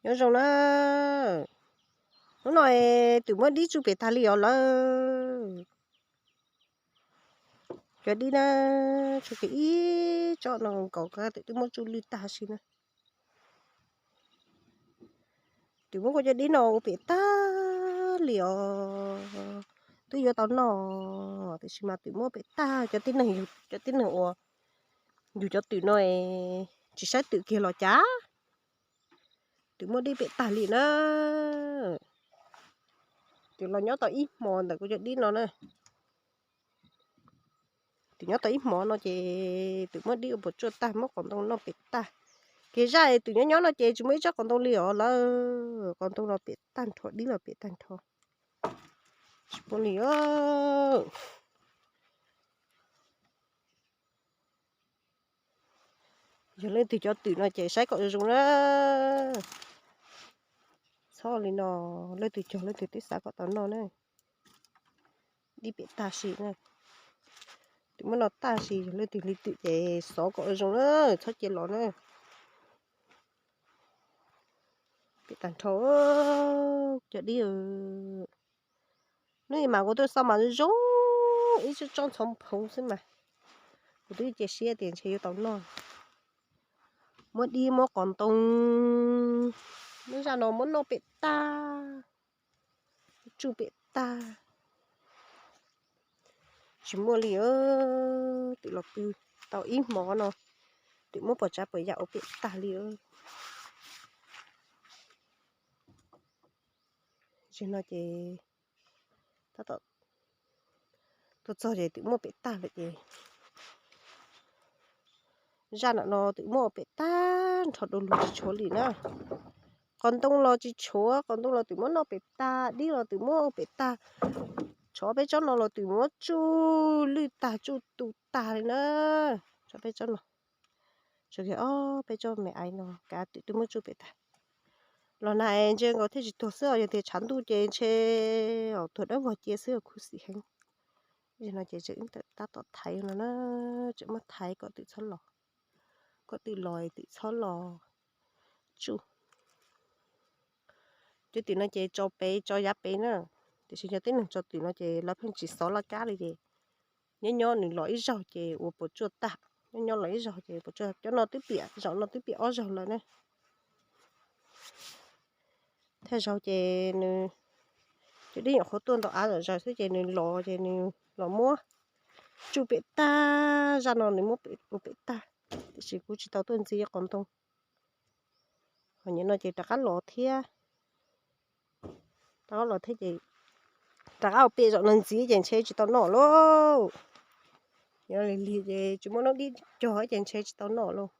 Nyob zoo na, hnub no twm muab dib tsuj pem tag li os lawm. Cov dib na, tsuj kiag ib tsob no nkaus twb muab tsuj lwj tag si na. Twm muab kuv cov dib no ua pem tag li os, twb yuav tau noj, tiam sis mas twm muab pem tag. Cov tib neeg, cov tib neeg uas yug cov twm no tsis saib twm kiag los cas, twm muab dib pem tag li na. Twm los nyob tau ib hmo ntawm kuv cov dib no na. Twm nyob tau ib hmo no ces twm muab dib ua puas tsuaj tag, muab qos ntoo noj pem tag. Kev zaj twm nyob nyob no ces tsis muaj ib tsob qos ntoo li os lawm, qos ntoo los pem tag nrho, dib los pem tag nrho, tsis muaj li. Yog leej twg cov twm no ces saib kom zoo na. Txhob li no, leej twg cog leej twg twb xav kom tau noj na. Dib pem tag si na, twm muab noj tag si. Yog leej twg li twm ces xov kom zoo na, txhob cia los na. Pem tag nrho cov dib. Hnub ib mas kuv tuaj xauj mas zoo ib tsob tsob ntxhov phoov xwb mas, kuv twb cia siab tias ntshe yuav tau noj. Muab dib muab qos ntoo, muab zaj no muab noj pem tag, tsuj pem tag, tsis muaj li. Twm los pw tau ib hmo no, twm muab puas tsav puas yam ua pem tag li. Zaum no ces tab tom tuaj txog ces twm muab pem tag lawm ces zaj no twm muab ua pem tag nrho du lug tsis tshuav li na. Qos ntoo los tsis tshuav, qos ntoo los twm muab noj pem tag, dib los twm muab ua pem tag. Tshuav peb tsob no los twm muab tsuj lwj tag tsuj tu tag li na. Tshuav peb tsob no, tshuav kiag ob peb tsob me aiv no kav twm twb muab tsuj pem tag. Los nag ntshe nkaus thiaj tsis tuag xwb os, yog tias tshav ntuj ces ntshe tuag dawb vog cia xwb, khuv xim heev. Zaum no ces tseem tab tom thaiv no na, tseem muab thaiv kom twm txhob los, kom twm los twm txhob los tsuj. Cov twm no ces tso pem tso yav pem na, tiam sis cov tib neeg tso twm no ces lawv pheej tsis xov laj kab li ces nyob nyob nws los ib zaug ces ua puas tsuaj tag, nyob nyob los ib zaug ces puas tsuaj. Cov no twb piam, zaum no twb piam ob zaug lawm na. Thawj zaug ces nws, cov dib nyuam qhuav tuaj ntau av zom zaws xwb ces nws los ces nws los muab tsuj pem tag, zaj no nws muab ua pem tag, tiam sis kuv tsis tau tuaj ntxiv qos ntoo. Ho nyuam no ces rov qab los thiab, rov qab los thiab ces rov qab ua pem zaum no ntxiv ces ntshe tsis tau noj lauj. Nyuam no lig lig ces tsis muaj noob dib cog ces ntshe tsis tau noj lauj.